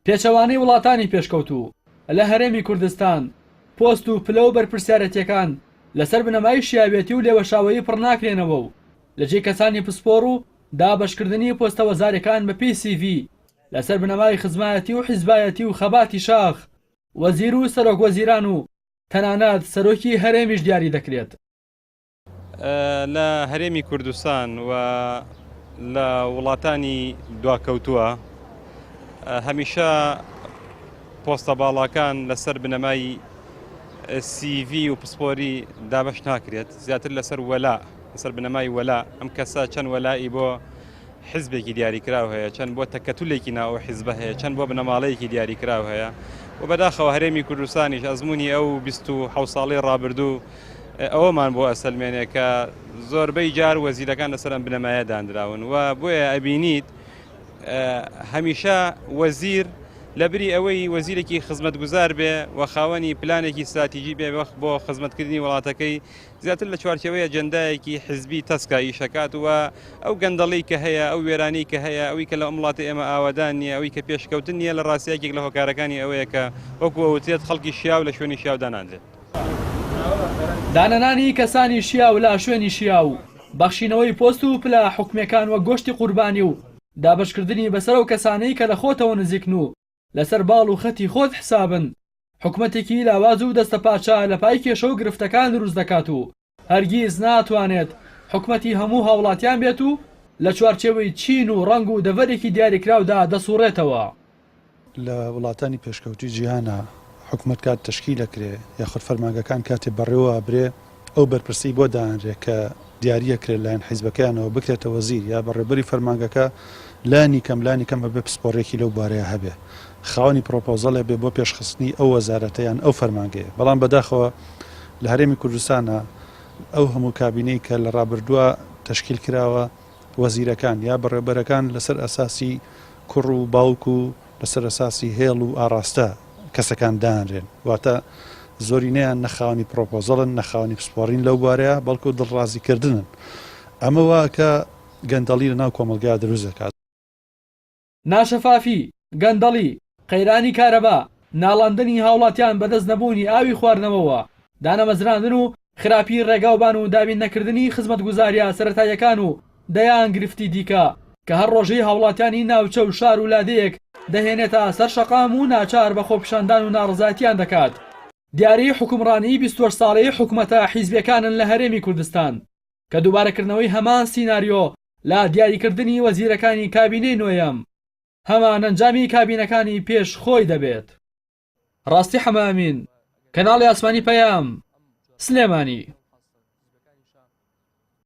پێچەوانەی وڵاتانی پێشکەوتوو، لە هەرێمی کوردستان پۆست و پلە و بەرپرسیارێتیەکان لەسەر بنەمای شیاوێتی و لێوەشاوەیی پڕناکرێنەوە و لەجێی کەسانی پسپۆڕ و دابەشکردنی پۆستە وەزاریەکان بەپێی سیڤی لەسەر بنەمای خزمایەتی و حیزبایەتی و خەباتی شاخ وەزیر و سەرۆک وەزیران و تەنانەت سەرۆکی هەرێمیش دیاری دەکرێت. لە هەرێمی کوردستان و لە وڵاتانی دواکەوتووە هەمیشە پۆستە باڵاکان لەسەر بنەمای سیڤی و پسپۆری دابەش ناکرێت زیاتر لەسەر وەلا لەسەر بنەمای وەلا ئەم کەسە چەند وەلائی بۆ حزبێکی دیاریکراو هەیە، چەند بۆ تەکەتولێکی ناو ئەو حزبە هەیە، چەند بۆ بنەماڵەیەکی دیاریکراو هەیە و بەداخەوە هەرێمی کوردستانیش ئەزموونی ئەو 27 ساڵەی ڕابردوو ئەوەمان بۆ ئەسەلمێنێ کە زۆربەی جار وەزیرەکان لەسەر ئەم بنەمایە دانراون و بۆیە ئەبینیت هەمیشە وەزیر لەبری ئەوەی وەزیرێکی خزمەتگوزار بێ و خاوەنی پلانێکی ستراتیژی بێ وەخت بۆ خزمەتکردنی وڵاتەکەی زیاتر لە چوارچێوەی ئەجێندایەکی حزبی تەسکا ئیشەکات و ئەو گەندەڵی کە هەیە ئەو وێرانی کە هەیە ئەوی کە لە ئەم وڵاتی ئێمە ئاوادان نییە ئەوی کە پێشکەوتن نییە لە ڕاستیا یەکێک لە هۆکارەکانی ئەوەیە کە وەکو ئەوترێت خەڵکی شیاو لە شوێنی شیاو دانانرێت. دانەنانی کەسانی شیاو لە شوێنی شیاو، بەخشینەوەی پۆست و پلە حکومیەکان وەک گۆشتی قوربانی و دابەشکردنی بەسەر ئەو کەسانەی کە لە خۆتەوە نزیکن و لەسەر باڵ و خەتی خۆت حسابن، حکومەتێکی لاواز و دەستەپاچە لە پای کێشە و گرفتەکان دروست دەکات و هەرگیز ناتوانێت حکومەتی هەموو هاوڵاتیان بێت و لە چوارچێوەی چین و ڕەنگ و دەڤەرێکی دیاریکراودا دەسوڕێتەوە. لە وڵاتانی پێشکەوتوی جیهانا حکومەت کات تەشکیل ئەکرێ یاخود فەرمانگەکان کاتێ بەڕێوە ئەبرێ ئەو بەرپرسەی بۆ دانرێ کە دیاری ئەکرێ لایەن حیزبەکەیانەوە بکرێتە وەزیر یا بەڕێوبەری فەرمانگەکە لانی کەم لانی کەم ئەبێ پسپۆڕیەکی لەو بوارەیا هەبێ خاوەنی پرۆپۆزەڵێ بێ بۆ پێشخستنی ئەو وەزارەتە یان ئەو فەرمانگەیە بەڵام بەداخەوە لە هەرێمی کوردستانا ئەو هەموو کابینەی کە لە ڕابردووە تەشکیل کراوە وەزیرەکان یا بەڕێوبەرەکان لەسەر ئەساسی کوڕ و باوک و لەسەر ئەساسی هێڵ و ئاڕاستە کەسەکان دانرێن واتە زۆرینەیان نە خاوەنی پرۆپۆزەڵن نە خاوەنی پسپۆڕین لەو بوارەیە بەڵکو دڵڕازیکردنن ئەمە وا ئەکا گەندەڵی لەناو کۆمەڵگا دروست دەکات. ناشەفافی، گەندەڵی، قەیرانی کارەبا، ناڵاندنی هاوڵاتیان بەدەست نەبوونی ئاوی خواردنەوەوە، دانەمەزراندن و خراپی ڕێگاوبان و دابین نەکردنی خزمەتگوزارییە سەرەتاییەکان و دەیان گرفتی دیکە کە هەر ڕۆژەی هاوڵاتیانی ناوچە و شار و لادێیەک دەهێنێتە سەر شەقام و ناچار بە خۆپیشاندان و ناڕەزایەتیان دەکات. دیاری حوکمڕانیی 28 ساڵەی حکومەتە حیزبیەکانن لە هەرێمی کوردستان کە دووبارەکردنەوەی هەمان سیناریۆ لە دیاریکردنی وەزیرەکانی کابینەی نۆیەم هەمان ئەنجامی کابینەکانی پێش خۆی دەبێت. ڕاستی حەمەئەمین، کەناڵی ئاسمانی پەیام، سلێمانی.